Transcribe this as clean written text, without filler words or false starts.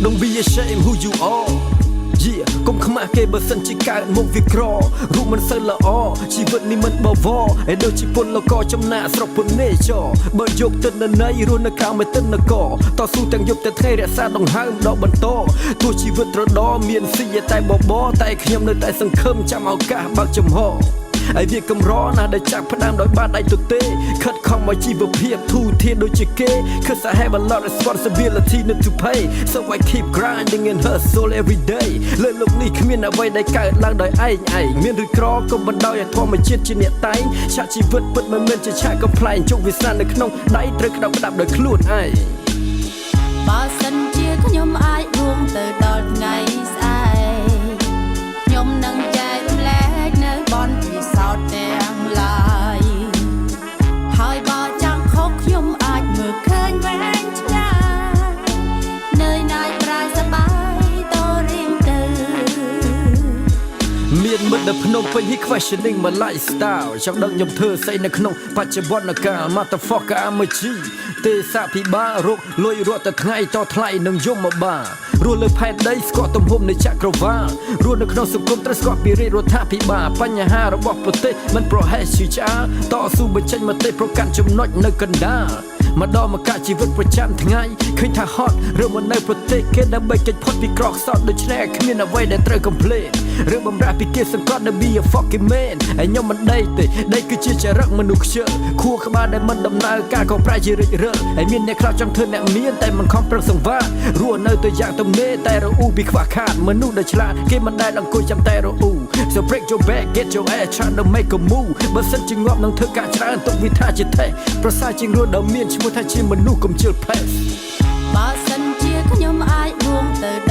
Don't be ashamed who you are. Yeah, កុំខ្មាស់គេបើសិនជាកើតមកវាក្ររូបមិនសូវល្អជីវិតនេះមិនបវរឯដូចជាពលកចំណាកស្រុកពុនេចរបើយកទិន្នន័យរស់នៅក្រៅមេទិន្នកតស៊ូទាំងយប់ទាំងថ្ងៃរក្សាដង្ហើមដកបន្តទោះជីវិតត្រដមានស៊ីតែបបរតែខ្ញុំនៅតែសង្ឃឹមចាំឱកាសបើកចំហហើយវាកម្រណាស់ដែលចាប់ផ្ដើមដោយបាតដៃទទេខិតខំឲ្យជីវភាពធូរធារដូចជាគេ 'Cause I have a lot of responsibility not to pay, so I keep grinding and hustle every day. លើលោកនេះគ្មានអ្វីដែលកើតឡើងដោយឯងឯងមានឬក្រកុំបណ្ដោយឲ្យធម្មជាតិជាអ្នកតែងឆាកជីវិតពិតមិនមែនជាឆាកកំប្លែងជោគវាសនានៅក្នុងដៃត្រូវក្តោបក្តាប់ដោយខ្លួនឯង បើសិនជាខ្ញុំអាចរួមទៅដល់ថ្ងៃស្អែកខ្ញុំនឹងចែករំលែកនៅបទពិសោធន៍ទាំងឡាយហើយបើចង់ខុសខ្ញុំអាចមើលឃើញវែងឆ្ងាយនៅណាយប្រាយសបាយតរៀងទៅ មានមិត្តនៅភ្នំពេញ he questioning my lifestyle ចង់ដឹងខ្ញុំធ្វើស្អីនៅក្នុងបច្ចុប្បន្នកាល Motherfucker, I'm a G ទេសាភិបាលរកលុយរត់តែថ្ងៃតថ្លៃនឹងយមបាលរស់លើផែនដីស្គាល់ទំហំនៃចក្រវាលរស់នៅក្នុងសង្គមត្រូវស្គាល់ពីរាជរដ្ឋាភិបាលបញ្ហារបស់ប្រទេសមិនប្រហែសជាឆ្អាលតស៊ូបញ្ចេញមតិប្រកាន់ចំណុចនៅកណ្ដាលមកដល់មកកាជីវិតប្រចាំថ្ងៃឃើញថាហត់ឬមកនៅប្រទេសគេដើម្បីគេចផុតពីក្រខ្សត់ដូច្នេះគ្មានអ្វីដែលត្រូវ complain ឬបំរាស់ពីគេសង្កត់ to be a fucking man ហើយខ្ញុំមិនដេកទេដេកគឺជាចរិតមនុស្សខ្ជិលខួរក្បាលដែលមិនដំណើរការក៏ប្រែជារិចរិលហើយមានអ្នកខ្លះចង់ធ្វើអ្នកមានតែមិនខំប្រឹងសង្វាតរស់នៅទៅយ៉ាងទំនេរតែរអ៊ូពីខ្វះខាតមនុស្សដែលឆ្លាតគេមិនដែលអង្គុយចាំតែរអ៊ូ So break your back, get your ass, trying to make a move. បើសិនជាងាប់នឹងធ្វើការច្រើនទុកវាថាជាថេប្រសើរជាងរស់ដល់មានឈ្មោះថាជាមនុស្សកុំជិលផេះ បើសិនជាខ្ញុំអាចរួមទៅ